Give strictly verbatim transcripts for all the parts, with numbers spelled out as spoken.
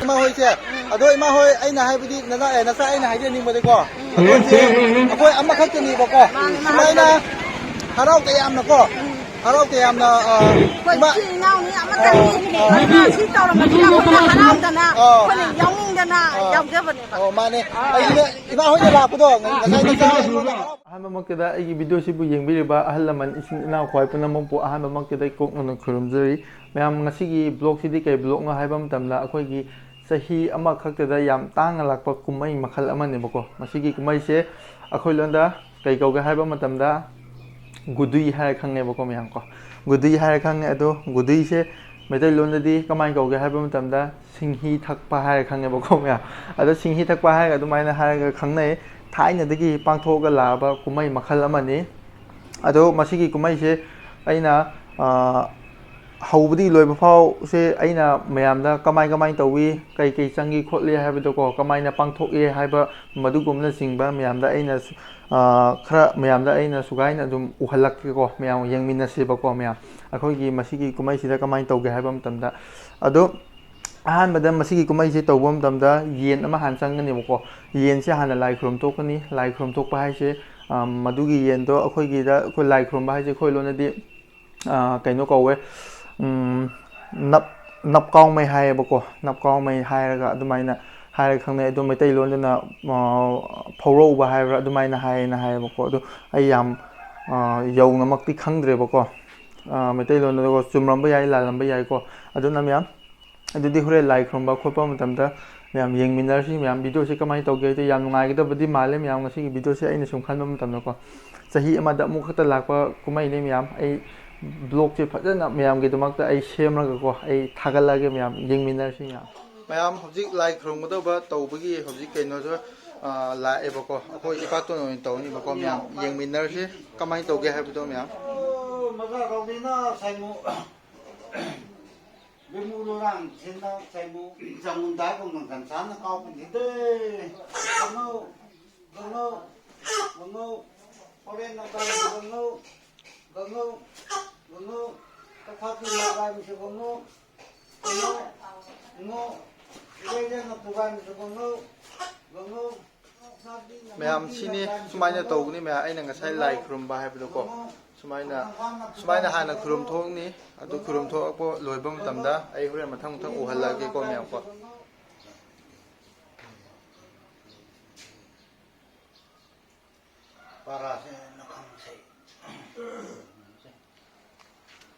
ꯏꯃꯥ ꯍꯣꯏꯁꯦ, ꯑꯗꯣ ꯏꯃꯥ ꯍꯣꯏ, ꯑꯩꯅ ꯍꯥꯏꯕꯗꯤ ꯅꯅꯥ-, ꯑꯦ, ꯅꯆꯥ, ꯑꯩꯅ ꯍꯥꯏꯖꯅꯤꯡꯕꯗꯤꯀꯣ, ꯑꯩꯈꯣꯏꯁꯦ, ꯑꯩꯈꯣꯏ ꯑꯃꯈꯛꯇꯅꯦꯕꯀꯣ, ꯃꯥꯅꯦ, ꯃꯥꯅꯦ꯫ ꯁꯨꯃꯥꯏꯅ ꯍꯔꯥꯎ ꯇꯌꯥꯝꯅꯀꯣ, ꯎꯝ꯫ ꯍꯔꯥꯎ ꯇꯌꯥꯝꯅ, ꯑ, ꯑꯩꯈꯣꯏ ꯏꯃꯥ ꯏꯆꯤꯜ ꯏꯅꯥꯎꯅꯤ ꯑꯃꯠꯇꯅꯤ꯫ ꯑ, ꯑ꯫ ꯑꯗꯨꯅ ꯁꯤ ꯇꯧꯔꯝꯕꯁꯤꯗ ꯑꯩꯈꯣꯏꯅ ꯍꯔꯥꯎꯗꯅ, ꯑ꯫ ꯑꯩꯈꯣꯏꯅ ꯌꯥꯎꯅꯤꯡꯗꯅ ꯑ꯫ ꯌꯥꯎꯖꯕꯅꯦꯕ꯫ ꯑꯣ, ꯃꯥꯅꯦ꯫ ꯑ꯫ ꯑꯩꯁꯤꯅ ꯏꯃꯥ ꯍꯣꯏꯗ ꯂꯥꯛꯄꯗꯣ, ꯉꯁꯥꯏ ꯅꯆꯥ ꯑꯩꯉꯣꯟꯗ ꯍꯔꯥꯎ ꯑꯍꯥꯟꯕꯃꯛꯇꯗ ꯑꯩꯒꯤ ꯚꯤꯗꯤꯑꯣꯁꯤꯕꯨ ꯌꯦꯡꯕꯤꯔꯤꯕ ꯑꯍꯜ ꯂꯃꯟ, ꯏꯆꯤꯟ ꯏꯅꯥꯎ ꯈ꯭ꯋꯥꯏ ꯄꯨꯝꯅꯃꯛꯄꯨ ꯑꯍꯥꯟꯕꯃꯛꯇꯗ ꯀꯣꯛꯅꯅ ꯈꯨꯔꯨꯝꯖꯔꯤ꯫ ꯃꯌꯥꯝ, ꯉꯁꯤꯒꯤ ꯕ꯭ꯂꯣꯒꯁꯤꯗꯤ ꯀꯩ ꯕ꯭ꯂꯣꯒꯅꯣ ꯍꯥꯏꯕ ꯃꯇꯝꯗ, ꯑꯩꯈꯣꯏꯒꯤ ꯆꯍꯤ ꯑꯃꯈꯛꯇꯗ ꯌꯥꯝ ꯇꯥꯡꯅ ꯂꯥꯛꯄ ꯀꯨꯝꯍꯩ ꯃꯈꯜ ꯑꯃꯅꯦꯕꯀꯣ꯫ ꯃꯁꯤꯒꯤ ꯀꯨꯝꯍꯩꯁꯦ ꯑꯩꯈꯣꯏ ꯂꯣꯟꯗ ꯀꯩ ꯀꯧꯒꯦ ꯍꯥꯏꯕ ꯃꯇꯝꯗ, ꯒꯨꯗꯨꯏ ꯍꯥꯏꯔ ꯈꯪꯉꯦꯕꯀꯣ, ꯃꯌꯥꯝ ꯀꯣ꯫ ꯒꯨꯗꯨꯏ ꯍꯥꯏꯔ ꯈꯪꯉꯦ꯫ ꯑꯗꯣ ꯒꯨꯗꯨꯏꯁꯦ ꯃꯩꯇꯩꯂꯣꯟꯗꯗꯤ ꯀꯃꯥꯏꯅ ꯀꯧꯒꯦ ꯍꯥꯏꯕ ꯃꯇꯝꯗ, ꯁꯤꯡꯍꯤ ꯊꯛꯄ ꯍꯥꯏꯔ ꯈꯪꯉꯦꯕꯀꯣ, ꯃꯌꯥꯝ꯫ ꯑꯗꯣ ꯁꯤꯡꯍꯤ ꯊꯛꯄ ꯍꯥꯏꯔꯒ ꯑꯗꯨꯃꯥꯏꯅ ꯍꯥꯏꯔꯒ ꯈꯪꯅꯩ꯫ ꯊꯥꯏꯅꯗꯒꯤ ꯄꯥꯡꯊꯣꯛꯑꯒ ꯂꯥꯛꯑꯕ ꯀꯨꯝꯍꯩ ꯃꯈꯜ ꯑꯃꯅꯤ꯫ ꯑꯗꯣ ꯃꯁꯤꯒꯤ ꯀꯨꯝꯍꯩꯁꯦ ꯑꯩꯅ, ꯑ, ꯍꯧꯕꯗꯒꯤ ꯂꯣꯏꯕ ꯐꯥꯎꯁꯦ ꯑꯩꯅ ꯃꯌꯥꯝꯗ ꯀꯃꯥꯏ ꯀꯃꯥꯏ ꯇꯧꯏ, ꯀꯩ ꯀꯩ ꯆꯪꯏ ꯈꯣꯠꯂꯤ ꯍꯥꯏꯕꯗꯣꯀꯣ, ꯀꯃꯥꯏꯅ ꯄꯥꯡꯊꯣꯛꯏ ꯍꯥꯏꯕ, ꯃꯗꯨꯒꯨꯝꯕꯅꯆꯤꯡꯕ ꯃꯌꯥꯝꯗ ꯑꯩꯅ, ꯑ, ꯈꯔ ꯃꯌꯥꯝꯗ ꯑꯩꯅ ꯁꯨꯒꯥꯏꯅ ꯑꯗꯨꯝ ꯎꯍꯜꯂꯛꯀꯦꯀꯣ, ꯃꯌꯥꯝ ꯌꯦꯡꯃꯤꯟꯅꯁꯦꯕꯀꯣ꯫ ꯃꯌꯥꯝ, ꯑꯩꯈꯣꯏꯒꯤ ꯃꯁꯤꯒꯤ ꯀꯨꯝꯍꯩꯁꯤꯗ ꯀꯃꯥꯏꯅ ꯇꯧꯒꯦ ꯍꯥꯏꯕ ꯃꯇꯝꯗ, ꯑꯗꯣ ꯑꯍꯥꯟꯕꯗ ꯃꯁꯤꯒꯤ ꯀꯨꯝꯍꯩꯁꯦ ꯇꯧꯕ ꯃꯇꯝꯗ ꯌꯦꯟ ꯑꯃ ꯍꯥꯟꯅ ꯆꯪꯒꯅꯦꯕꯀꯣ꯫ ꯌꯦꯟꯁꯦ ꯍꯥꯟꯅ ꯂꯥꯏ ꯈꯨꯔꯨꯝ ꯊꯣꯛꯀꯅꯤ꯫ ꯂꯥꯏ ꯈꯨꯔꯨꯝ ꯊꯣꯛꯄ ꯍꯥꯏꯁꯦ, ꯑ, ꯃꯗꯨꯒꯤ ꯌꯦꯟꯗꯣ ꯑꯩꯈꯣꯏꯒꯤꯗ, ꯑꯩꯈꯣꯏ ꯂꯥꯏ ꯈꯨꯔꯨꯝꯕ ꯍꯥꯏꯁꯦ ꯑꯩꯈꯣꯏ ꯂꯣꯟꯗꯗꯤ, ꯑ, ꯀꯩꯅꯣ ꯀꯧꯋꯦ, ꯎꯝ, ꯅꯞ-, ꯅꯞꯀꯥꯎꯃꯩ ꯍꯥꯏꯌꯦꯕꯀꯣ꯫ ꯅꯞꯀꯥꯎꯃꯩ ꯍꯥꯏꯔꯒ ꯑꯗꯨꯃꯥꯏꯅ ꯍꯥꯏꯔꯒ ꯈꯪꯅꯩ꯫ ꯑꯗꯣ ꯃꯩꯇꯩꯂꯣꯟꯗꯅ, ꯑ, ꯐꯧꯔꯧꯕ ꯍꯥꯏꯕ꯭ꯔꯥ ꯑꯗꯨꯃꯥꯏꯅ ꯍꯥꯏꯌꯦꯅ ꯍꯥꯏꯌꯦꯕꯀꯣ꯫ ꯑꯗꯣ ꯑꯩ ꯌꯥꯝ, ꯑ, ꯌꯧꯅꯃꯛꯇꯤ ꯈꯪꯗ꯭ꯔꯦꯕꯀꯣ꯫ ꯑ, ꯃꯩꯇꯩꯂꯣꯟꯗꯀꯣ, ꯆꯨꯝꯔꯝꯕ ꯌꯥꯏ, ꯂꯥꯜꯂꯝꯕ ꯌꯥꯏꯀꯣ꯫ ꯑꯗꯨꯅ ꯃꯌꯥꯝ, ꯑꯗꯨꯗꯤ ꯍꯣꯔꯦꯟ ꯂꯥꯏ ꯈꯨꯔꯨꯝꯕ ꯈꯣꯠꯄ ꯃꯇꯝꯗ ꯃꯌꯥꯝ ꯌꯦꯡꯃꯤꯟꯅꯔꯁꯤ꯫ ꯃꯌꯥꯝ, ꯚꯤꯗꯤꯑꯣꯁꯤ ꯀꯃꯥꯏꯅ ꯇꯧꯒꯦ ꯍꯥꯏꯗꯤ ꯌꯥꯝ ꯅꯨꯡꯉꯥꯏꯒꯗꯕꯗꯤ ꯃꯥꯜꯂꯦ꯫ ꯃꯌꯥꯝ, ꯉꯁꯤꯒꯤ ꯚꯤꯗꯤꯑꯣꯁꯦ ꯑꯩꯅ ꯁꯨꯝ ꯈꯟꯕ ꯃꯇꯝꯗꯀꯣ, ꯆꯍꯤ ꯑꯃꯗ ꯑꯃꯨꯛ ꯈꯛꯇ ꯂꯥꯛꯄ ꯀꯨꯝꯍꯩꯅꯤ꯫ ꯃꯌꯥꯝ, ꯑꯩ ꯕ꯭ꯂꯣꯒꯁꯦ ꯐꯖꯅ ꯃꯌꯥꯝꯒꯤꯗꯃꯛꯇ ꯑꯩ ꯁꯦꯝꯂꯒꯀꯣ, ꯑꯩ ꯊꯥꯒꯠꯂꯛꯑꯒꯦ꯫ ꯃꯌꯥꯝ, ꯌꯦꯡꯃꯤꯟꯅꯔꯁꯤ꯫ ꯃꯌꯥꯝ, ꯃꯌꯥꯝ ꯍꯧꯖꯤꯛ ꯂꯥꯏ ꯈꯨꯔꯨꯝꯒꯗꯧꯕ ꯇꯧꯕꯒꯤ ꯍꯧꯖꯤꯛ ꯀꯩꯅꯣꯁꯨ, ꯑ, ꯂꯥꯛꯑꯦꯕꯀꯣ꯫ ꯑꯩꯈꯣꯏ ꯏꯄꯥꯇꯣꯟ ꯑꯣꯏꯅ ꯇꯧꯅꯤꯕꯀꯣ꯫ ꯃꯌꯥꯝ, ꯌꯦꯡꯃꯤꯟꯅꯔꯁꯤ ꯀꯃꯥꯏꯅ ꯇꯧꯒꯦ ꯍꯥꯏꯕꯗꯣ꯫ ꯃꯌꯥꯝ, ꯃꯆꯥ ꯀꯧꯗꯤꯅ ꯁꯥꯏꯃꯨ꯫ ꯕꯤꯃꯨ ꯂꯨꯔꯥꯡ ꯁꯤꯟꯗ ꯁꯥꯏꯃꯨ꯫ ꯆꯪꯉꯨꯟꯗꯥꯏ ꯀꯣꯡꯒꯪ ꯀꯟꯁꯥꯅ ꯀꯥꯎ ꯄꯨꯟꯁꯤꯗꯦ꯫ ꯀꯪꯉꯧ, ꯀꯪꯉꯧ, ꯀꯪꯉꯧ꯫ ꯍꯣꯔꯦꯟ ꯅꯨꯡꯗꯥꯡ ꯀꯪꯉꯧ, ꯀꯪꯉꯧ, ꯀꯪꯉꯧ꯫ ꯀꯈꯥꯛꯀꯤ ꯃꯇꯥꯏ ꯃꯁꯤ ꯀꯪꯉꯧ, ꯀꯪꯉꯧ, ꯀꯪꯉꯧ꯫ ꯏꯔꯩꯗ ꯅꯠꯇꯨꯒꯥꯏ ꯃꯁꯤ ꯀꯪꯉꯧ, ꯀꯪꯉꯧ꯫ ꯃꯌꯥꯝ, ꯁꯤꯅꯤ, ꯁꯨꯃꯥꯏꯅ ꯇꯧꯒꯅꯤ ꯃꯌꯥꯝ꯫ ꯑꯩꯅ ꯉꯁꯥꯏ ꯂꯥꯏ ꯈꯨꯔꯨꯝꯕ ꯍꯥꯏꯕꯗꯣꯀꯣ, ꯁꯨꯃꯥꯏꯅ, ꯁꯨꯃꯥꯏꯅ ꯍꯥꯟꯅ ꯈꯨꯔꯨꯝ ꯊꯣꯛꯅꯤ꯫ ꯑꯗꯨ ꯈꯨꯔꯨꯝ ꯊꯣꯛꯂꯛꯄ ꯂꯣꯏꯕ ꯃꯇꯝꯗ ꯑꯩ ꯍꯣꯔꯦꯟ ꯃꯊꯪ ꯃꯊꯪ ꯎꯍꯜꯂꯛꯑꯒꯦꯀꯣ ꯃꯌꯥꯝꯀꯣ꯫ ꯄꯥꯔꯥꯁꯦ ꯅꯈꯪꯁꯦ꯫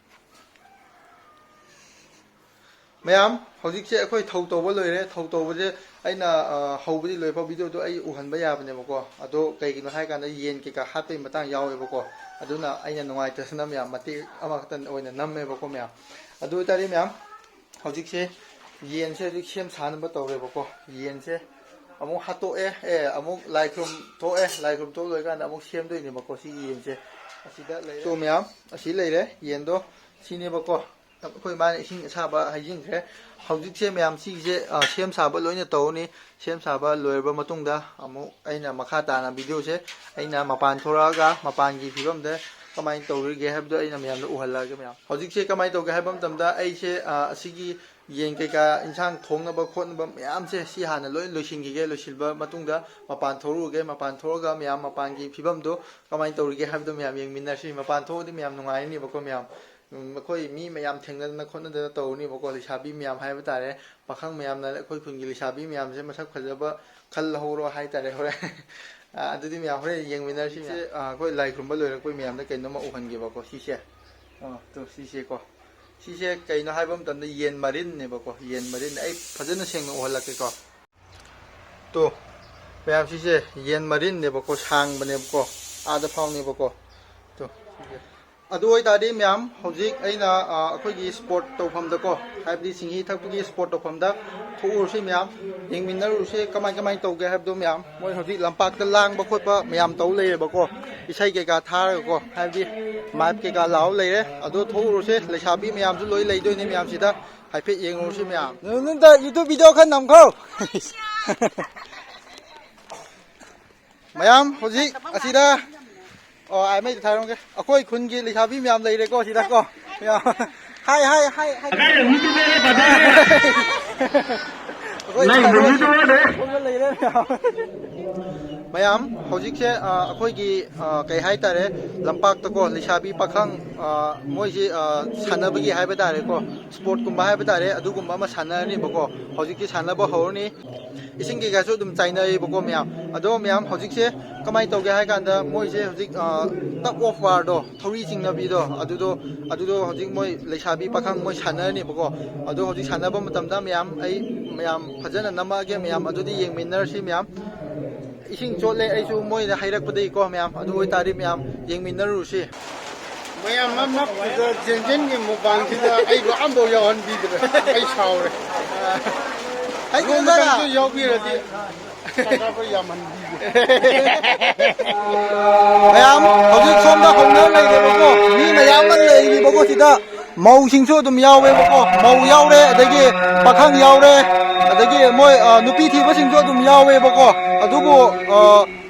ꯃꯌꯥꯝ, ꯍꯧꯖꯤꯛꯁꯦ ꯑꯩꯈꯣꯏ ꯊꯧ ꯇꯧꯕ ꯂꯣꯏꯔꯦ꯫ ꯊꯧ ꯇꯧꯕꯁꯦ ꯑꯩꯅ, ꯑ, ꯍꯧꯕꯗꯤ ꯂꯣꯏꯐꯥꯎ ꯚꯤꯗꯤꯑꯣꯗꯣ ꯑꯩ ꯎꯍꯟꯕ ꯌꯥꯕꯅꯦꯕꯀꯣ꯫ ꯑꯗꯣ ꯀꯩꯒꯤꯅꯣ ꯍꯥꯏ ꯀꯥꯟꯗ ꯌꯦꯟ ꯀꯩꯀꯥ ꯍꯥꯠꯄꯒꯤ ꯃꯇꯥꯡ ꯌꯥꯎꯋꯦꯕꯀꯣ꯫ ꯑꯗꯨꯅ ꯑꯩꯅ ꯅꯨꯡꯉꯥꯏꯇꯗꯅ ꯃꯌꯥꯝ ꯃꯇꯦꯛ ꯑꯃꯈꯛꯇꯪ ꯑꯣꯏꯅ ꯅꯝꯃꯦꯕꯀꯣ ꯃꯌꯥꯝ꯫ ꯑꯗꯨ ꯑꯣꯏꯇꯥꯔꯗꯤ ꯃꯌꯥꯝ, ꯍꯧꯖꯤꯛꯁꯦ ꯌꯦꯟꯁꯦ ꯍꯧꯖꯤꯛ ꯁꯦꯝ ꯁꯥꯅꯕ ꯇꯧꯔꯦꯕꯀꯣ꯫ ꯌꯦꯟꯁꯦ ꯑꯃꯨꯛ ꯍꯥꯠꯇꯣꯛꯑꯦ, ꯑꯦ, ꯑꯃꯨꯛ ꯂꯥꯏ ꯈꯨꯔꯨꯝ ꯊꯣꯛꯑꯦ꯫ ꯂꯥꯏ ꯈꯨꯔꯨꯝ ꯊꯣꯛ ꯂꯣꯏꯀꯥꯟꯗ ꯑꯃꯨꯛ ꯁꯦꯝꯗꯣꯏꯅꯦꯕꯀꯣ ꯁꯤꯒꯤ ꯌꯦꯟꯁꯦ꯫ ꯑꯁꯤꯗ ꯂꯩꯔꯦ꯫ ꯇꯣ ꯃꯌꯥꯝ, ꯑꯁꯤ ꯂꯩꯔꯦ ꯌꯦꯟꯗꯣ꯫ ꯁꯤꯅꯦꯕꯀꯣ꯫ ꯑꯩꯈꯣꯏ ꯃꯥꯅ ꯏꯁꯤꯡ ꯑꯁꯥꯕ ꯍꯩꯖꯤꯟꯈ꯭ꯔꯦ꯫ ꯍꯧꯖꯤꯛꯁꯦ ꯃꯌꯥꯝ ꯁꯤꯒꯤꯁꯦ, ꯑ, ꯁꯦꯝ ꯁꯥꯕ ꯂꯣꯏꯅ ꯇꯧꯔꯅꯤ꯫ ꯁꯦꯝ ꯁꯥꯕ ꯂꯣꯏꯔꯕ ꯃꯇꯨꯡꯗ ꯑꯃꯨꯛ ꯑꯩꯅ ꯃꯈꯥ ꯇꯥꯅ ꯚꯤꯗꯤꯑꯣꯁꯦ ꯑꯩꯅ ꯃꯄꯥꯟ ꯊꯣꯔꯛꯑꯒ ꯃꯄꯥꯟꯒꯤ ꯐꯤꯕꯝꯗ ꯀꯃꯥꯏꯅ ꯇꯧꯔꯤꯒꯦ ꯍꯥꯏꯕꯗꯣ ꯑꯩꯅ ꯃꯌꯥꯝꯗ ꯎꯍꯜꯂꯛꯑꯒꯦ ꯃꯌꯥꯝ꯫ ꯍꯧꯖꯤꯛꯁꯦ ꯀꯃꯥꯏꯅ ꯇꯧꯒꯦ ꯍꯥꯏꯕ ꯃꯇꯝꯗ ꯑꯩꯁꯦ, ꯑ, ꯑꯁꯤꯒꯤ ꯌꯦꯟ ꯀꯩꯀꯥ ꯏꯟꯁꯥꯡ ꯊꯣꯡꯅꯕ ꯈꯣꯠꯅꯕ ꯃꯌꯥꯝꯁꯦ ꯁꯤ ꯍꯥꯟꯅ ꯂꯣꯏ ꯂꯣꯏꯁꯤꯟꯈꯤꯒꯦ꯫ ꯂꯣꯏꯁꯤꯟꯕ ꯃꯇꯨꯡꯗ ꯃꯄꯥꯟ ꯊꯣꯛꯂꯨꯔꯒꯦ꯫ ꯃꯄꯥꯟ ꯊꯣꯛꯑꯒ ꯃꯌꯥꯝ ꯃꯄꯥꯟꯒꯤ ꯐꯤꯕꯝꯗꯣ ꯀꯃꯥꯏꯅ ꯇꯧꯔꯤꯒꯦ ꯍꯥꯏꯕꯗꯣ ꯃꯌꯥꯝ ꯌꯦꯡꯃꯤꯟꯅꯁꯤ꯫ ꯃꯄꯥꯟ ꯊꯣꯛꯑꯗꯤ ꯃꯌꯥꯝ ꯅꯨꯡꯉꯥꯏꯔꯅꯤꯕꯀꯣ ꯃꯌꯥꯝ꯫ ꯎꯝ, ꯑꯩꯈꯣꯏ ꯃꯤ ꯃꯌꯥꯝ ꯊꯦꯡꯅꯗꯅ ꯈꯣꯠꯅꯗꯅ ꯇꯧꯔꯅꯤꯕꯀꯣ, ꯂꯩꯁꯥꯕꯤ ꯃꯌꯥꯝ ꯍꯥꯏꯕ ꯇꯥꯔꯦ, ꯄꯥꯈꯪ ꯃꯌꯥꯝꯅ ꯑꯩꯈꯣꯏ ꯈꯨꯟꯒꯤ ꯂꯩꯁꯥꯕꯤ ꯃꯌꯥꯝꯁꯦ ꯃꯁꯛ ꯐꯖꯕ ꯈꯜꯍꯧꯔꯣ ꯍꯥꯏ ꯇꯥꯔꯦ ꯍꯣꯔꯦꯟ꯫ ꯑ, ꯑꯗꯨꯗꯤ ꯃꯌꯥꯝ ꯍꯣꯔꯦꯟ ꯌꯦꯡꯃꯤꯟꯅꯔꯁꯤ ꯃꯌꯥꯝ꯫ ꯁꯤꯁꯦ, ꯑ, ꯑꯩꯈꯣꯏ ꯂꯥꯏ ꯈꯨꯔꯨꯝꯕ ꯂꯣꯏꯔꯛꯄꯩ ꯃꯌꯥꯝꯗ ꯀꯩꯅꯣꯝꯃ ꯎꯍꯟꯒꯦꯕꯀꯣ꯫ ꯁꯤꯁꯦ, ꯑ, ꯇꯨ, ꯁꯤꯁꯦꯀꯣ꯫ ꯁꯤꯁꯦ ꯀꯩꯅꯣ ꯍꯥꯏꯕ ꯃꯇꯝꯗ ꯌꯦꯟ ꯃꯔꯤꯟꯅꯦꯕꯀꯣ, ꯌꯦꯟ ꯃꯔꯤꯟ꯫ ꯑꯩ ꯐꯖꯅ ꯁꯦꯡꯅ ꯎꯍꯜꯂꯛꯀꯦꯀꯣ꯫ ꯇꯨ, ꯃꯌꯥꯝ, ꯁꯤꯁꯦ ꯌꯦꯟ ꯃꯔꯤꯟꯅꯦꯕꯀꯣ, ꯁꯥꯡꯕꯅꯦꯕꯀꯣ, ꯑꯥꯗ ꯐꯥꯎꯅꯦꯕꯀꯣ꯫ ꯇꯨ, ꯁꯤꯁꯦ꯫ ꯑꯗꯨ ꯑꯣꯏꯇꯥꯔꯗꯤ ꯃꯌꯥꯝ, ꯍꯧꯖꯤꯛ ꯑꯩꯅ, ꯑ, ꯑꯩꯈꯣꯏꯒꯤ ꯁ꯭ꯄꯣꯔꯠ ꯇꯧꯐꯝꯗꯀꯣ, ꯍꯥꯏꯕꯗꯤ ꯁꯤꯡꯍꯤ ꯊꯛꯄꯒꯤ ꯁ꯭ꯄꯣꯔꯠ ꯇꯧꯐꯝꯗ ꯊꯣꯛꯎꯔꯁꯤ ꯃꯌꯥꯝ, ꯌꯦꯡꯃꯤꯟꯅꯔꯨꯔꯁꯤ ꯀꯃꯥꯏ ꯀꯃꯥꯏ ꯇꯧꯒꯦ ꯍꯥꯏꯕꯗꯣ ꯃꯌꯥꯝ꯫ ꯃꯣꯏ ꯍꯧꯖꯤꯛ ꯂꯝꯄꯥꯛꯇ ꯂꯥꯡꯕ ꯈꯣꯠꯄ ꯃꯌꯥꯝ ꯇꯧ ꯂꯩꯔꯦꯕꯀꯣ꯫ ꯏꯁꯩ ꯀꯩꯀꯥ ꯊꯥꯔꯒꯀꯣ, ꯍꯥꯏꯕꯗꯤ ꯃꯥꯏꯞ ꯀꯩꯀꯥ ꯂꯥꯎ ꯂꯩꯔꯦ꯫ ꯑꯗꯣ ꯊꯣꯛꯎꯔꯨꯁꯦ, ꯂꯩꯁꯥꯕꯤ ꯃꯌꯥꯝꯁꯨ ꯂꯣꯏ ꯂꯩꯗꯣꯏꯅꯦ ꯃꯌꯥꯝꯁꯤꯗ꯫ ꯍꯥꯏꯐꯦꯠ ꯌꯦꯡꯉꯨꯔꯁꯤ ꯃꯌꯥꯝ꯫ ꯅꯪ-, ꯅꯪꯗ YouTube video ꯈꯔ ꯅꯝꯈ꯭ꯔꯣ꯫ ꯃꯌꯥꯝ ꯍꯧꯖꯤꯛ ꯑꯁꯤꯗ, ꯑꯣ, ꯑꯥꯏ ꯃꯩꯗ ꯊꯥꯔꯝꯒꯦ꯫ ꯑꯩꯈꯣꯏ ꯈꯨꯟꯒꯤ ꯂꯩꯁꯥꯕꯤ ꯃꯌꯥꯝ ꯂꯩꯔꯦꯀꯣ ꯁꯤꯗꯀꯣ꯫ ꯃꯌꯥꯝ꯫ ꯍꯥꯏ, ꯍꯥꯏ, ꯍꯥꯏ, ꯍꯥꯏ꯫ ꯑꯩꯈꯣꯏ ꯂꯩꯁꯥꯕꯤ ꯂꯩꯔꯦ ꯃꯌꯥꯝ꯫ ꯃꯌꯥꯝ, ꯍꯧꯖꯤꯛꯁꯦ, ꯑ, ꯑꯩꯈꯣꯏꯒꯤ, ꯑ, ꯀꯩ ꯍꯥꯏꯇꯥꯔꯦ, ꯂꯝꯄꯥꯛꯇꯀꯣ ꯂꯩꯁꯥꯕꯤ ꯄꯥꯈꯪ, ꯑ, ꯃꯣꯏꯁꯤ, ꯑ, ꯁꯥꯟꯅꯕꯒꯤ ꯍꯥꯏꯕ ꯇꯥꯔꯦꯀꯣ, ꯁ꯭ꯄꯣꯔꯠꯀꯨꯝꯕ ꯍꯥꯏꯕ ꯇꯥꯔꯦ, ꯑꯗꯨꯒꯨꯝꯕ ꯑꯃ ꯁꯥꯟꯅꯔꯅꯤꯕꯀꯣ꯫ ꯍꯧꯖꯤꯛꯇꯤ ꯁꯥꯟꯅꯕ ꯍꯧꯔꯅꯤ꯫ ꯏꯁꯤꯡ ꯀꯩꯀꯥꯁꯨ ꯑꯗꯨꯝ ꯆꯥꯏꯅꯩꯌꯦꯕꯀꯣ ꯃꯌꯥꯝ꯫ ꯑꯗꯣ ꯃꯌꯥꯝ, ꯍꯧꯖꯤꯛꯁꯦ ꯀꯃꯥꯏꯅ ꯇꯧꯒꯦ ꯍꯥꯏ ꯀꯥꯟꯗ, ꯃꯣꯏꯁꯦ ꯍꯧꯖꯤꯛ, ꯑ, tug of warꯗꯣ, ꯊꯧꯔꯤ ꯆꯤꯡꯅꯕꯤꯗꯣ, ꯑꯗꯨꯗꯣ, ꯑꯗꯨꯗꯣ ꯍꯧꯖꯤꯛ ꯃꯣꯏ ꯂꯩꯁꯥꯕꯤ ꯄꯥꯈꯪ ꯃꯣꯏ ꯁꯥꯟꯅꯔꯅꯦꯕꯀꯣ꯫ ꯑꯗꯣ ꯍꯧꯖꯤꯛ ꯁꯥꯟꯅꯕ ꯃꯇꯝꯗ ꯃꯌꯥꯝ, ꯑꯩ ꯃꯌꯥꯝ ꯐꯖꯅ ꯅꯝꯃꯛꯑꯒꯦ ꯃꯌꯥꯝ, ꯑꯗꯨꯗꯤ ꯌꯦꯡꯃꯤꯟꯅꯔꯁꯤ ꯃꯌꯥꯝ꯫ ꯏꯁꯤꯡ ꯆꯣꯠꯂꯦ, ꯑꯩꯁꯨ ꯃꯣꯏꯅ ꯍꯩꯔꯛꯄꯗꯒꯤꯀꯣ ꯃꯌꯥꯝ꯫ ꯑꯗꯨ ꯑꯣꯏꯇꯥꯔꯗꯤ ꯃꯌꯥꯝ ꯌꯦꯡꯃꯤꯟꯅꯔꯨꯁꯤ꯫ ꯃꯌꯥꯝ ꯃꯃꯛꯇꯨꯗ ꯖꯦꯟꯖꯟꯒꯤ ꯃꯨꯛꯕꯥꯡꯁꯤꯗ ꯑꯩꯕꯨ ꯑꯝꯐꯥꯎ ꯌꯥꯎꯍꯟꯕꯤꯗ꯭ꯔꯦ꯫ ꯑꯩ ꯁꯥꯎꯔꯦ꯫ ꯍꯩꯇ꯭ꯔꯦ ꯅꯣꯡꯃꯇꯪꯁꯨ ꯁꯥꯔ꯫ ꯌꯥꯎꯕꯤꯔꯗꯤ ꯁꯥꯔ ꯌꯥꯝꯍꯟꯕꯤꯒꯦ꯫ ꯃꯌꯥꯝ ꯍꯧꯖꯤꯛ ꯁꯣꯝꯗ ꯍꯧꯅ ꯂꯩꯔꯦꯕꯀꯣ, ꯃꯤ ꯃꯌꯥꯝ ꯑꯃ ꯂꯩꯔꯤꯕꯀꯣ ꯁꯤꯗ꯫ ꯃꯧꯁꯤꯡꯁꯨ ꯑꯗꯨꯝ ꯌꯥꯎꯋꯦꯕꯀꯣ, ꯃꯧ ꯌꯥꯎꯔꯦ, ꯑꯗꯒꯤ ꯄꯥꯈꯪ ꯌꯥꯎꯔꯦ, ꯑꯗꯒꯤ ꯃꯣꯏ, ꯑ, ꯅꯨꯄꯤ ꯊꯤꯕꯁꯤꯡꯁꯨ ꯑꯗꯨꯝ ꯌꯥꯎꯋꯦꯕꯀꯣ꯫ ꯑꯗꯨꯕꯨ, ꯑ,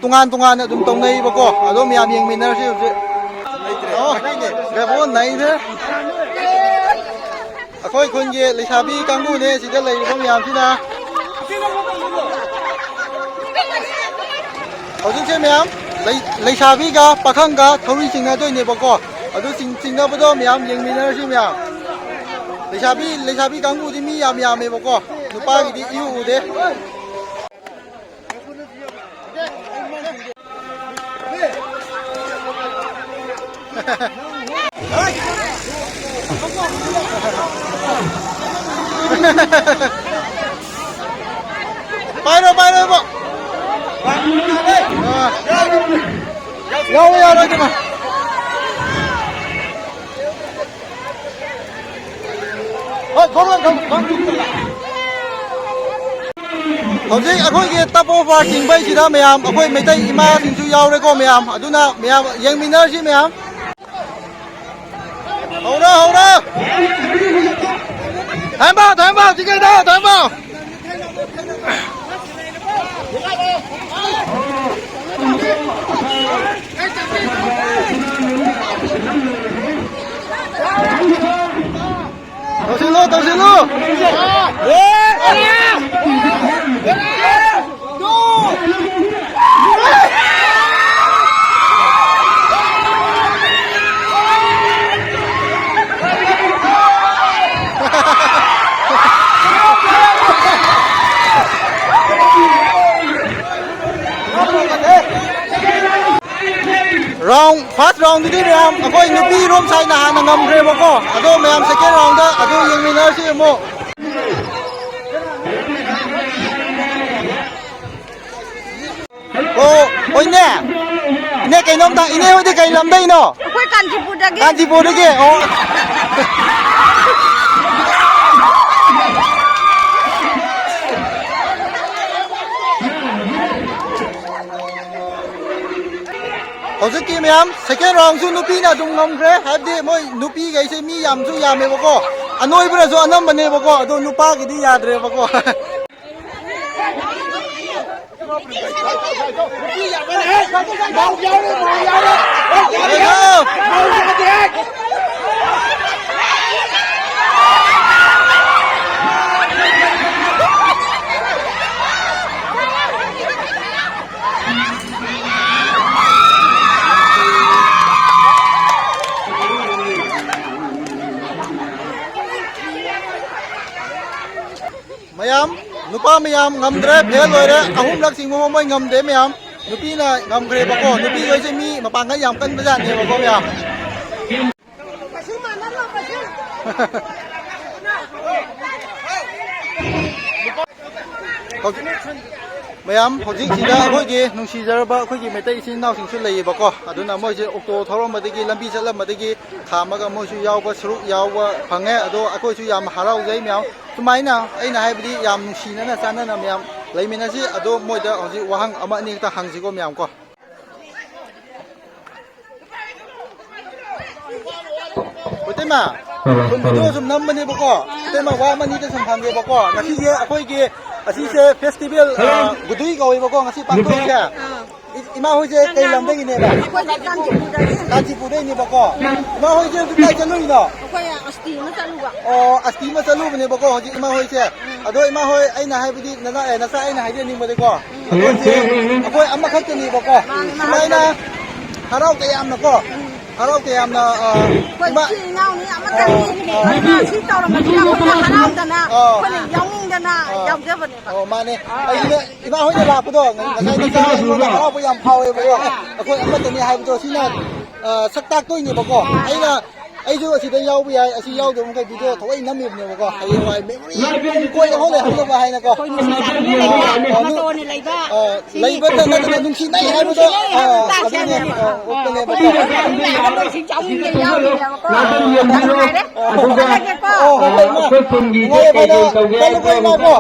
ꯇꯣꯉꯥꯟ ꯇꯣꯉꯥꯟꯅ ꯑꯗꯨꯝ ꯇꯧꯅꯩꯕꯀꯣ꯫ ꯑꯗꯣ ꯃꯌꯥꯝ ꯌꯦꯡꯃꯤꯟꯅꯔꯁꯤ ꯍꯧꯖꯤꯛ꯫ ꯑꯣ, ꯕꯦꯕꯣꯟ ꯅꯩꯔꯦ꯫ ꯑꯩꯈꯣꯏ ꯈꯨꯟꯒꯤ ꯂꯩꯁꯥꯕꯤ ꯀꯥꯡꯕꯨꯅꯦ ꯁꯤꯗ ꯂꯩꯔꯤꯕ ꯃꯌꯥꯝꯁꯤꯅ꯫ ꯍꯧꯖꯤꯛꯁꯦ ꯃꯌꯥꯝ ꯂꯩ-, ꯂꯩꯁꯥꯕꯤꯒ ꯄꯥꯈꯪꯒ ꯊꯧꯔꯤ ꯆꯤꯡꯅꯗꯣꯏꯅꯦꯕꯀꯣ꯫ ꯑꯗꯨ ꯆꯤꯡ-, ꯆꯤꯡꯅꯕꯗꯣ ꯃꯌꯥꯝ ꯌꯦꯡꯃꯤꯟꯅꯔꯁꯤ ꯃꯌꯥꯝ꯫ ꯂꯩꯁꯥꯕꯤ, ꯂꯩꯁꯥꯕꯤ ꯀꯥꯡꯕꯨꯗꯤ ꯃꯤ ꯌꯥꯝ ꯌꯥꯝꯃꯦꯕꯀꯣ꯫ ꯅꯨꯄꯥꯒꯤꯗꯤ ꯏꯎ ꯎꯗꯦ꯫ ꯄꯥꯏꯔꯣ, ꯄꯥꯏꯔꯣ, ꯏꯕꯣ꯫ ꯑꯥ꯫ ꯌꯥꯎꯔꯣ, ꯌꯥꯎꯔꯣ, ꯏꯕꯦꯝꯃ꯫ ꯍꯣꯏ, ꯊꯣꯛꯂꯛꯑꯣ, ꯊꯣꯛꯂꯛꯑꯣ꯫ ꯍꯧꯖꯤꯛ ꯑꯩꯈꯣꯏꯒꯤ ꯄꯣꯐꯥꯔ ꯆꯤꯡꯕꯩꯁꯤꯗ ꯃꯌꯥꯝ ꯑꯩꯈꯣꯏ ꯃꯩꯇꯩ ꯏꯃꯥꯁꯤꯡꯁꯨ ꯌꯥꯎꯔꯦꯀꯣ ꯃꯌꯥꯝ꯫ ꯑꯗꯨꯅ ꯃꯌꯥꯝ ꯌꯦꯡꯃꯤꯟꯅꯔꯁꯤ ꯃꯌꯥꯝ꯫ ꯍꯧꯔꯣ, ꯍꯧꯔꯣ꯫ ꯊꯝꯕꯥꯎ, ꯊꯝꯕꯥꯎ, ꯆꯤꯡꯈꯠ ꯊꯝꯕꯥꯎ, ꯊꯝꯕꯥꯎ꯫ ꯇꯧꯁꯤꯜꯂꯨ, ꯇꯧꯁꯤꯜꯂꯨ꯫ Round, first round ꯗꯨꯗꯤ ꯃꯌꯥꯝ ꯑꯩꯈꯣꯏ ꯅꯨꯄꯤ ꯔꯣꯝ ꯁꯥꯏꯠꯅ ꯍꯥꯟꯅ ꯉꯝꯈ꯭ꯔꯦꯕꯀꯣ꯫ ꯑꯗꯣ ꯃꯌꯥꯝ second round ꯗ ꯑꯗꯨ ꯌꯦꯡꯃꯤꯟꯅꯔꯁꯤ ꯑꯃꯨꯛ꯫ ꯑꯣ, ꯍꯣꯏꯅꯦ꯫ ꯏꯅꯦ, ꯀꯩꯅꯣꯝꯇ, ꯏꯅꯦ ꯍꯣꯏꯗꯤ ꯀꯩ ꯂꯝꯗꯩꯅꯣ? ꯑꯩꯈꯣꯏ ꯀꯥꯟꯆꯤꯄꯨꯔꯗꯒꯤ꯫ ꯀꯥꯟꯆꯤꯄꯨꯔꯗꯒꯤ? ꯑꯣ꯫ ꯍꯧꯖꯤꯛꯀꯤ ꯃꯌꯥꯝ second round ꯁꯨ ꯅꯨꯄꯤꯅ ꯑꯗꯨꯝ ꯉꯝꯈ꯭ꯔꯦ, ꯍꯥꯏꯕꯗꯤ ꯃꯣꯏ ꯅꯨꯄꯤꯈꯩꯁꯦ ꯃꯤ ꯌꯥꯝꯁꯨ ꯌꯥꯝꯃꯦꯕꯀꯣ, ꯑꯅꯣꯏꯕꯅꯁꯨ ꯑꯅꯝꯕꯅꯦꯕꯀꯣ, ꯑꯗꯣ ꯅꯨꯄꯥꯒꯤꯗꯤ ꯌꯥꯗ꯭ꯔꯦꯕꯀꯣ꯫ ꯃꯌꯥꯝ, ꯅꯨꯄꯥ ꯃꯌꯥꯝ ꯉꯝꯗ꯭ꯔꯦ, ꯐꯦꯜ ꯑꯣꯏꯔꯦ꯫ ꯑꯍꯨꯝꯂꯛ ꯆꯤꯡꯕ ꯃꯣꯏ ꯉꯝꯗꯦ ꯃꯌꯥꯝ꯫ ꯅꯨꯄꯤꯅ ꯉꯝꯈ꯭ꯔꯦꯕꯀꯣ꯫ ꯅꯨꯄꯤꯈꯩꯁꯦ ꯃꯤ ꯃꯄꯥꯡꯒꯜ ꯌꯥꯝ ꯀꯟꯕꯖꯥꯠꯅꯦꯕꯀꯣ ꯃꯌꯥꯝ꯫ ꯍꯧꯖꯤꯛ, ꯃꯌꯥꯝ, ꯍꯧꯖꯤꯛꯁꯤꯗ ꯑꯩꯈꯣꯏꯒꯤ ꯅꯨꯡꯁꯤꯖꯔꯕ ꯑꯩꯈꯣꯏꯒꯤ ꯃꯩꯇꯩ ꯏꯆꯤꯟ ꯏꯅꯥꯎꯁꯤꯡꯁꯨ ꯂꯩꯌꯦꯕꯀꯣ꯫ ꯑꯗꯨꯅ ꯃꯣꯏꯁꯦ ꯑꯣꯛꯇꯣ ꯊꯧꯔꯝꯕꯗꯒꯤ, ꯂꯝꯕꯤ ꯆꯠꯂꯝꯕꯗꯒꯤ ꯈꯥꯝꯃꯒ ꯃꯣꯏꯁꯨ ꯌꯥꯎꯕ, ꯁꯔꯨꯛ ꯌꯥꯎꯕ ꯐꯪꯉꯦ꯫ ꯑꯗꯣ ꯑꯩꯈꯣꯏꯁꯨ ꯌꯥꯝ ꯍꯔꯥꯎꯖꯩ ꯃꯌꯥꯝ꯫ ꯁꯨꯃꯥꯏꯅ ꯑꯩꯅ ꯍꯥꯏꯕꯗꯤ ꯌꯥꯝ ꯅꯨꯡꯁꯤꯅꯅ ꯆꯥꯟꯅꯅ ꯃꯌꯥꯝ ꯂꯩꯃꯤꯟꯅꯁꯤ꯫ ꯑꯗꯣ ꯃꯣꯏꯗ ꯍꯧꯖꯤꯛ ꯋꯥꯍꯪ ꯑꯃ ꯑꯅꯤ ꯈꯛꯇ ꯍꯪꯁꯤꯀꯣ ꯃꯌꯥꯝ ꯀꯣ꯫ ꯏꯇꯩꯃ, ꯁꯨꯝ ꯚꯤꯗꯤꯑꯣ ꯁꯨꯝ ꯅꯝꯕꯅꯦꯕꯀꯣ꯫ ꯏꯇꯩꯃ, ꯋꯥ ꯑꯃ ꯑꯅꯤꯗ ꯁꯨꯝ ꯍꯪꯒꯦꯕꯀꯣ꯫ ꯉꯁꯤꯁꯦ ꯑꯩꯈꯣꯏꯒꯤ ꯑꯁꯤꯁꯦ ꯐꯦꯁꯇꯤꯚꯦꯜ, ꯑ, ꯒꯨꯗꯨꯏ ꯀꯧꯋꯦꯕꯀꯣ ꯉꯁꯤ ꯄꯥꯡꯊꯣꯛꯏꯁꯦ꯫ ꯏ-, ꯏꯃꯥ ꯍꯣꯏꯁꯦ ꯀꯩ ꯂꯝꯗꯒꯤꯅꯦꯕ? ꯑꯩꯈꯣꯏꯗꯤ ꯀꯥꯟꯆꯤꯄꯨꯔꯗꯒꯤ꯫ ꯀꯥꯟꯆꯤꯄꯨꯔꯗꯩꯅꯦꯕꯀꯣ꯫ ꯏꯃꯥ ꯍꯣꯏꯁꯦ ꯍꯧꯖꯤꯛ ꯀꯥꯏ ꯆꯠꯂꯨꯏꯅꯣ? ꯑꯩꯈꯣꯏ ꯑꯁꯇꯤ ꯑꯃ ꯆꯠꯂꯨꯕ꯫ ꯑꯣ, ꯑꯁꯇꯤ ꯑꯃ ꯆꯠꯂꯨꯕꯅꯦꯕꯀꯣ ꯍꯧꯖꯤꯛ ꯏꯃꯥ ꯍꯣꯏꯁꯦ꯫ ꯑꯗꯣ ꯏꯃꯥ ꯍꯣꯏ, ꯑꯩꯅ ꯍꯥꯏꯕꯗꯤ ꯅꯅꯥ-, ꯑꯦ, ꯅꯆꯥ ꯑꯩꯅ ꯍꯥꯏꯖꯅꯤꯡꯕꯗꯤꯀꯣ, ꯑꯩꯈꯣꯏꯁꯦ, ꯑꯩꯈꯣꯏ ꯑꯃꯈꯛꯇꯅꯦꯕꯀꯣ꯫ ꯃꯥꯅꯦ, ꯃꯥꯅꯦ꯫ ꯁꯨꯃꯥꯏꯅ ꯍꯔꯥꯎ ꯇꯌꯥꯝꯅꯀꯣ, ꯍꯔꯥꯎ ꯇꯌꯥꯝꯅ, ꯑ, ꯑꯩꯈꯣꯏ ꯏꯃꯥ, ꯏꯆꯤꯜ ꯏꯅꯥꯎꯅꯤ ꯑꯃꯠꯇꯅꯤ꯫ ꯑ, ꯑ, ꯏꯃꯥ ꯁꯤ ꯇꯧꯔꯝꯕꯁꯤꯗ ꯑꯩꯈꯣꯏꯅ ꯍꯔꯥꯎꯗꯅ, ꯑ, ꯑꯩꯈꯣꯏꯅ ꯌꯥꯎꯅꯤꯡꯗꯅ ꯑ, ꯌꯥꯎꯖꯕꯅꯦꯕ꯫ ꯑꯣ, ꯃꯥꯅꯦ꯫ ꯑꯩꯁꯤꯅ ꯏꯃꯥ ꯍꯣꯏꯅ ꯂꯥꯛꯄꯗꯣ ꯉꯁꯥꯏ ꯅꯆꯥ ꯑꯩꯉꯣꯟꯗ ꯍꯔꯥꯎꯕ ꯌꯥꯝ ꯐꯥꯎꯋꯦꯕꯀꯣ꯫ ꯑꯩꯈꯣꯏ ꯑꯃꯠꯇꯅꯤ ꯍꯥꯏꯕꯗꯣ ꯁꯤꯅ, ꯑ, ꯁꯛ ꯇꯥꯛꯇꯣꯏꯅꯦꯕꯀꯣ꯫ ꯑꯩꯅ, ꯑꯩꯁꯨ ꯑꯁꯤꯗ ꯌꯥꯎꯕ ꯌꯥꯏ, ꯑꯁꯤ ꯌꯥꯎꯗꯕ ꯃꯈꯩ ꯚꯤꯗꯤꯑꯣ ꯊꯑꯣꯏ ꯅꯝꯃꯤꯕꯅꯦꯕꯀꯣ꯫ ꯍꯌꯦꯡꯋꯥꯏ ꯃꯦꯃꯣꯔꯤ ꯀꯣꯏꯅ ꯍꯣꯜ ꯂꯩꯍꯧꯅꯕ ꯍꯥꯏꯅꯀꯣ꯫ ꯑꯩꯈꯣꯏ ꯅꯨꯡꯁꯤ ꯆꯥꯟꯅꯅ ꯂꯩꯕ, ꯑ, ꯑꯃꯠꯇ ꯑꯣꯏꯅ ꯂꯩꯕ꯫ ꯑ, ꯁꯤꯅꯤ꯫ ꯂꯩꯕꯗ ꯅꯠꯇꯅ ꯅꯨꯡꯁꯤꯅꯩ ꯍꯥꯏꯕꯗꯣ, ꯅꯨꯡꯁꯤꯅꯩ ꯑ, ꯍꯥꯏꯕꯗꯣ ꯑꯗꯨꯅꯦ, ꯇꯥꯛꯁꯦ꯫ ꯑ, ꯑ, ꯎꯠꯄꯅꯦꯕꯀꯣ꯫ ꯑꯩꯈꯣꯏ ꯅꯨꯡꯁꯤ ꯆꯥꯟꯅꯅ ꯌꯥꯎꯔꯤꯅꯦꯕꯀꯣ꯫ ꯌꯥꯝ ꯅꯨꯡꯉꯥꯏꯔꯦ꯫ ꯑꯗꯨꯒ ꯊꯝꯖꯔꯒꯦꯀꯣ꯫ ꯑꯣ, ꯍꯣꯏ, ꯍꯣꯏ, ꯏꯃꯥ꯫ ꯑꯣ, ꯑꯩꯈꯣꯏ ꯈꯨꯟꯒꯤꯁꯦ ꯅꯨꯡꯉꯥꯏ ꯌꯥꯏꯐꯅ ꯀꯩ ꯀꯩ ꯇꯧꯒꯦ ꯍꯥꯏꯕꯗꯣ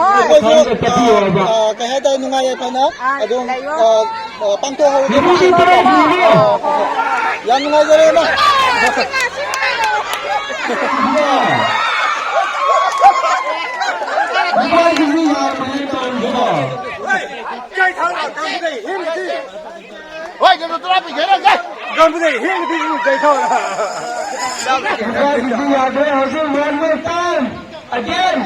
ꯈꯪꯅ ꯆꯠꯄꯤꯌꯣ ꯍꯥꯏꯕ꯫ ꯑ, ꯑ, ꯀꯩ ꯍꯥꯏꯇꯥꯔꯦ, ꯅꯨꯡꯉꯥꯏ ꯌꯥꯏꯐꯅ ꯑ, ꯑꯗꯨꯝ, ꯂꯩꯌꯣ꯫ ꯑ, ꯑ, ꯄꯥꯡꯊꯣꯛꯍꯧꯔꯒꯦ꯫ ꯅꯨꯄꯤꯗꯤ ꯇꯔꯥ ꯁꯨꯔꯦ꯫ ꯑ, ꯍꯣꯏ, ꯍꯣꯏ꯫ ꯌꯥꯝ ꯅꯨꯡꯉꯥꯏꯖꯔꯦ, ꯏꯃꯥ꯫ ꯅꯨꯄꯥꯒꯤꯁꯨ ꯌꯥꯝꯕꯅꯦ ꯇꯧꯔꯤꯁꯤꯕꯣ꯫ ꯍꯣꯏ, ꯀꯩꯅꯣ ꯇꯔꯥ ꯄꯤꯒꯦꯔ, ꯀꯩ? ꯉꯝꯗꯦ, ꯍꯦꯟꯅꯗꯤ ꯀꯩ ꯇꯧꯔ? ꯅꯨꯄꯥꯒꯤꯁꯨ ꯌꯥꯗ꯭ꯔꯦ, ꯍꯧꯖꯤꯛ one more time, again,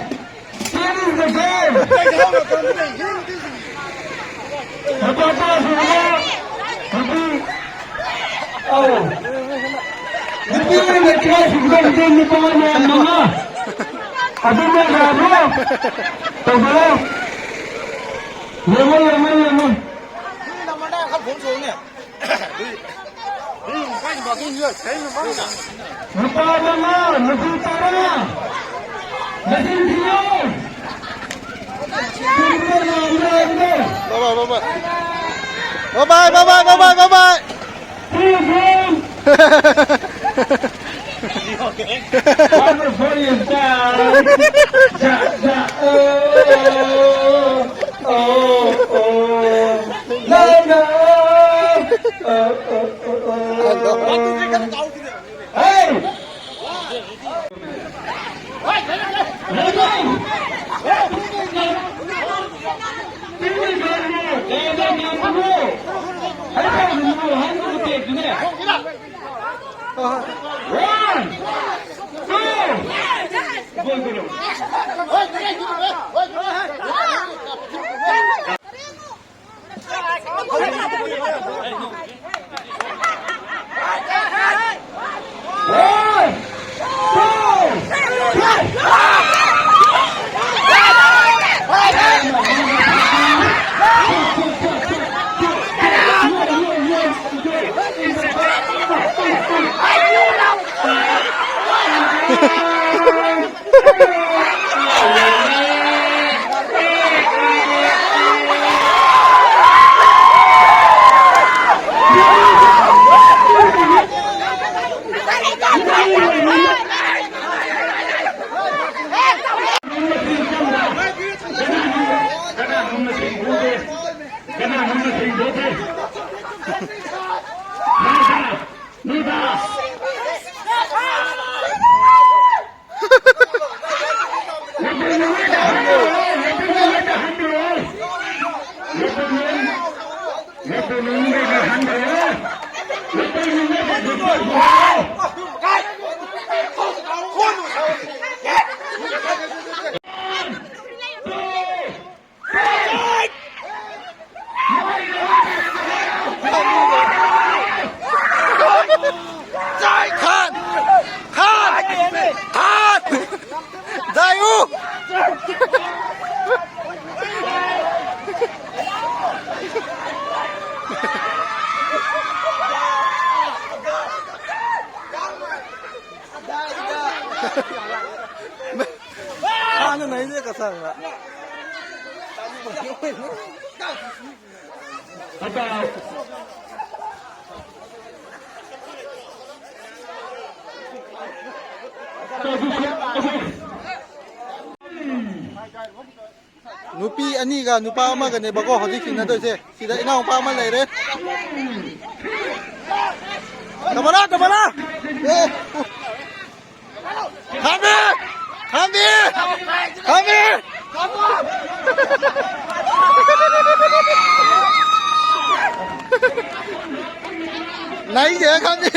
finish the game. ꯅꯨꯄꯥ ꯇꯔꯥ ꯁꯨꯕꯗ ꯅꯨꯄꯤ, ꯑꯧ, ꯅꯨꯄꯤ ꯑꯣꯏꯅ ꯇꯔꯥ ꯁꯨꯕꯗ ꯍꯧꯖꯤꯛ ꯅꯨꯄꯥ ꯑꯣꯏꯅ ꯃꯉꯥ꯫ ꯑꯗꯨꯅ ꯌꯥꯕ꯭ꯔꯣ? ꯇꯧꯕꯤꯔꯣ꯫ ꯌꯦꯡꯉꯣ, ꯌꯦꯡꯉꯣ, ꯌꯦꯡꯉꯣ꯫ ꯅꯨꯄꯥ ꯃꯉꯥ, ꯅꯨꯄꯤ ꯇꯔꯥ꯫ ꯃꯁꯤꯡ ꯊꯤꯌꯨ꯫ ꯆꯨꯝꯕ꯭ꯔꯥ ꯂꯥꯟꯕ꯭ꯔꯥ ꯍꯥꯏꯕꯗꯣ꯫ Bye bye, bye bye, bye bye, bye bye, bye bye. Three again. Wonderful is that. Ja, ja, oh, oh, oh. Hey! One, two, go, go, go. ꯈꯥꯟ! ꯈꯥꯟ! ꯈꯥꯟ! ꯗꯥꯏꯎ! ꯈꯥꯟꯅ ꯅꯩꯗꯦ ꯀꯁꯪꯅ꯫ ꯅꯨꯄꯤ ꯑꯅꯤꯒ ꯅꯨꯄꯥ ꯑꯃꯒꯅꯦꯕꯀꯣ ꯍꯧꯖꯤꯛ ꯊꯤꯟꯅꯗꯣꯏꯁꯦ꯫ ꯁꯤꯗ ꯏꯅꯥꯎꯄꯥ ꯑꯃ ꯂꯩꯔꯦ꯫ ꯀꯃꯂꯥ, ꯀꯃꯂꯥ! ꯑꯦ! ꯈꯥꯝꯕꯤ! ꯈꯥꯝꯕꯤ! ꯈꯥꯝꯕꯤ! ꯅꯩꯗꯦ, ꯈꯥꯝꯕꯤ!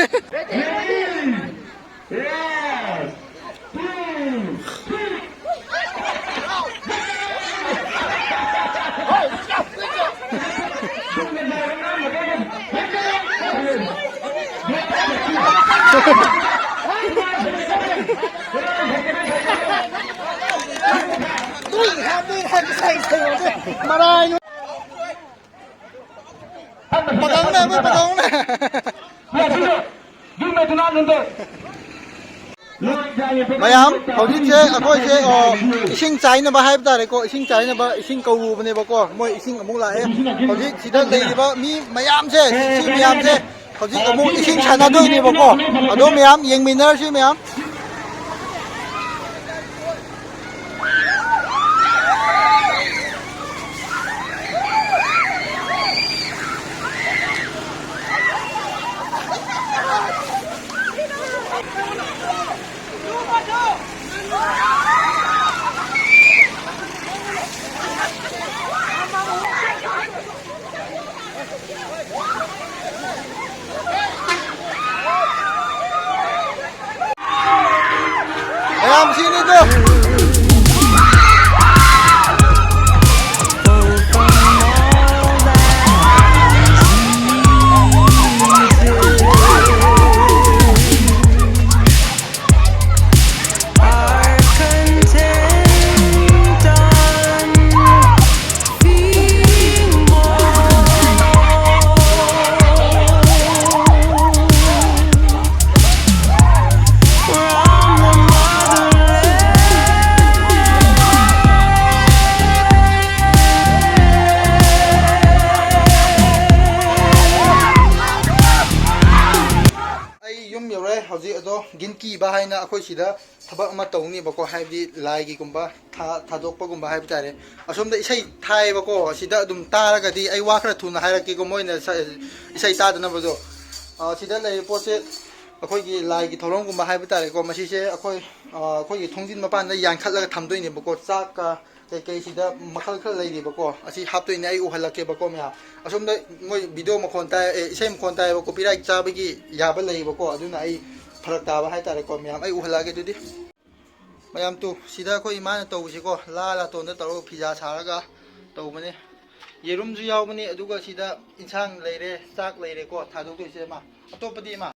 ꯃꯔꯥꯏ꯫ ꯄꯀꯧꯅꯦ, ꯑꯩꯈꯣꯏ ꯄꯀꯧꯅꯦ꯫ ꯃꯌꯥꯝ, ꯍꯧꯖꯤꯛꯁꯦ ꯑꯩꯈꯣꯏꯁꯦ, ꯑ, ꯏꯁꯤꯡ ꯆꯥꯏꯅꯕ ꯍꯥꯏꯕ ꯇꯥꯔꯦꯀꯣ, ꯏꯁꯤꯡ ꯆꯥꯏꯅꯕ ꯏꯁꯤꯡ ꯀꯧꯔꯨꯕꯅꯦꯕꯀꯣ, ꯃꯣꯏ ꯏꯁꯤꯡ ꯑꯃꯨꯛ ꯂꯥꯛꯑꯦ꯫ ꯍꯧꯖꯤꯛ ꯁꯤꯗ ꯂꯩꯔꯤꯕ ꯃꯤ ꯃꯌꯥꯝꯁꯦ, ꯁꯤ, ꯁꯤ ꯃꯌꯥꯝꯁꯦ ꯍꯧꯖꯤꯛ ꯑꯃꯨꯛ ꯏꯁꯤꯡ ꯁꯥꯟꯅꯗꯣꯏꯅꯦꯕꯀꯣ꯫ ꯑꯗꯣ ꯃꯌꯥꯝ ꯌꯦꯡꯃꯤꯟꯅꯔꯁꯤ ꯃꯌꯥꯝ꯫ ꯃꯌꯥꯝ ꯁꯤꯅꯤꯗꯣ꯫ ꯑꯩ ꯌꯨꯝ ꯌꯧꯔꯦ ꯍꯧꯖꯤꯛ꯫ ꯑꯗꯣ ꯒꯤꯟꯀꯤꯕ ꯍꯥꯏꯅ ꯑꯩꯈꯣꯏ ꯁꯤꯗ ꯊꯕꯛ ꯑꯃ ꯇꯧꯅꯤꯕꯀꯣ, ꯍꯥꯏꯕꯗꯤ ꯂꯥꯏꯒꯤꯒꯨꯝꯕ ꯊꯥ-, ꯊꯥꯗꯣꯛꯄꯒꯨꯝꯕ ꯍꯥꯏꯕ ꯇꯥꯔꯦ꯫ ꯑꯁꯣꯝꯗ ꯏꯁꯩ ꯊꯥꯏꯌꯦꯕꯀꯣ, ꯑꯁꯤꯗ ꯑꯗꯨꯝ ꯇꯥꯔꯒꯗꯤ ꯑꯩ ꯋꯥ ꯈꯔ ꯊꯨꯅ ꯍꯥꯏꯔꯛꯀꯦꯀꯣ, ꯃꯣꯏꯅ ꯁ-, ꯏꯁꯩ ꯇꯥꯗꯅꯕꯗꯣ꯫ ꯑ, ꯁꯤꯗ ꯂꯩꯔꯤꯕ ꯄꯣꯠꯁꯦ ꯑꯩꯈꯣꯏꯒꯤ ꯂꯥꯏꯒꯤ ꯊꯧꯔꯝꯒꯨꯝꯕ ꯍꯥꯏꯕ ꯇꯥꯔꯦꯀꯣ꯫ ꯃꯁꯤꯁꯦ ꯑꯩꯈꯣꯏ, ꯑ, ꯑꯩꯈꯣꯏꯒꯤ ꯊꯣꯡꯖꯤꯟ ꯃꯄꯥꯟꯗ ꯌꯥꯟꯈꯠꯂꯒ ꯊꯝꯗꯣꯏꯅꯦꯕꯀꯣ꯫ ꯆꯥꯛꯀ ꯀꯩꯀꯩꯁꯤꯗ ꯃꯈꯜ ꯈꯔ ꯂꯩꯔꯤꯕꯀꯣ꯫ ꯑꯁꯤ ꯍꯥꯞꯇꯣꯏꯅꯦ, ꯑꯩ ꯎꯍꯜꯂꯛꯀꯦꯕꯀꯣ ꯃꯌꯥꯝ꯫ ꯑꯁꯣꯝꯗ ꯃꯣꯏ ꯚꯤꯗꯤꯑꯣ ꯃꯈꯣꯟ ꯇꯥꯏ, ꯑꯦ, ꯏꯁꯩ ꯃꯈꯣꯟ ꯇꯥꯏꯌꯦꯕ, ꯀꯣꯄꯤꯔꯥꯏꯠ ꯆꯥꯕꯒꯤ ꯌꯥꯕ ꯂꯩꯌꯦꯕꯀꯣ꯫ ꯑꯗꯨꯅ ꯑꯩ ꯐꯔꯛ ꯇꯥꯕ ꯍꯥꯏꯇꯥꯔꯦꯀꯣ ꯃꯌꯥꯝ꯫ ꯑꯩ ꯎꯍꯜꯂꯛꯑꯒꯦ ꯑꯗꯨꯗꯤ꯫ ꯃꯌꯥꯝ ꯇꯨ, ꯁꯤꯗ ꯑꯩꯈꯣꯏ ꯏꯃꯥꯅ ꯇꯧꯕꯁꯤꯀꯣ, ꯂꯥ ꯂꯥꯇꯣꯟꯗ ꯇꯧꯔꯒ ꯐꯤꯖꯥ ꯁꯥꯔꯒ ꯇꯧꯕꯅꯦ꯫ ꯌꯦꯔꯨꯝꯁꯨ ꯌꯥꯎꯕꯅꯤ, ꯑꯗꯨꯒ ꯁꯤꯗ ꯏꯟꯁꯥꯡ ꯂꯩꯔꯦ, ꯆꯥꯛ ꯂꯩꯔꯦꯀꯣ ꯊꯥꯗꯣꯛꯇꯣꯏꯁꯦ ꯏꯃꯥ꯫ ꯑꯇꯣꯞꯄꯗꯤ ꯏꯃꯥ?